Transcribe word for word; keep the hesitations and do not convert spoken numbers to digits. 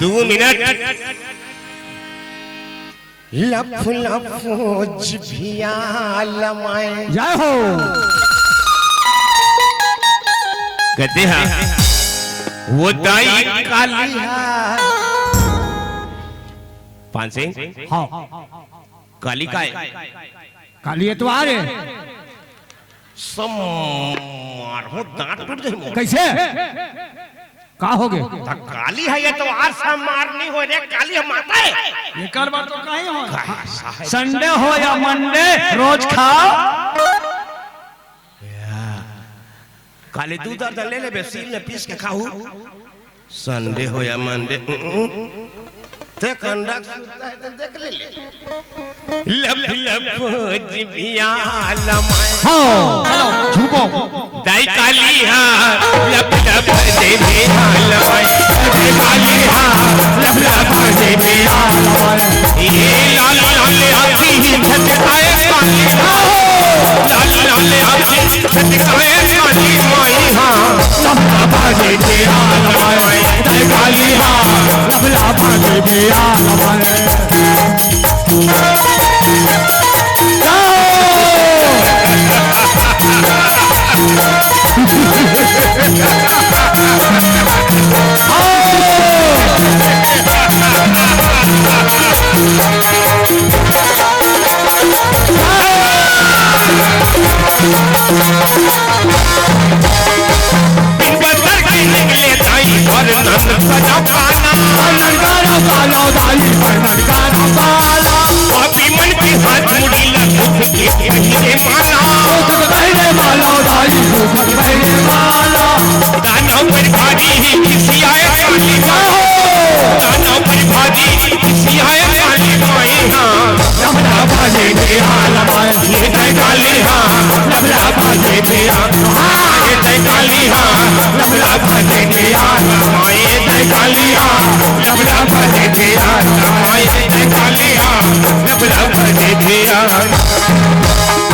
दू मिनट। लफ लफ जिभिया लमाए। जय हो। कहते हैं, वो दाई काली है। पान सिंह, हाँ। काली काय? काली एतवार है। सब मारहूं, दांत टूट जाही मोर। कैसे? का होगे? त काली ह एतवार, सब मार नइ होय रे, काली ह माता हे। एकर बर तो कहीं हो। का साहब? संडे हो या मंडे, रोज खाव। या। काली दूध दर्द ले लेबे, सील में पीस के खाहू। संडे हो या मंडे, उं, उं। ते कंडा सुनता है तो देख ले, ले। लफ लफ जिभिया लमाए। हाँ, झूमो। दाई काली हा, लफ लफ जिभिया लमाए। दाई काली हा, लफ लफ जिभिया लमाए। ये लाल लाल आँखी ही झटकाए काली हा। लाल लाल आँखी झटकाए काली माई हा। लफ लफ जिभिया लमाए। दाई काली हा, लफ लफ जिभिया लमाए। बदर के निकले दाई, बरनन सजा पाना। बरनन गारा पालो दाई, बरनन गारा पालो। पापी मन के हाथ मुड़ी ला, दुख के पहिरे माला। दुख के पहिरे माला दाई, दुख के पहिरे माला। दानव पर भारी ही खिसियाए काली माँ। दानव पर भारी ही खिसियाए काली माई हाँ। लफड़ा बाजे के आलम आए, ये जय काली हाँ। लफड़ा बाजे के आलम आए, ये जय काली हाँ। लफड़ा बाजे के आलम आए, ये जय काली हाँ। लफड़ा बाजे के आलम आए, ये जय काली हाँ। लफड़ा बाजे के आलम।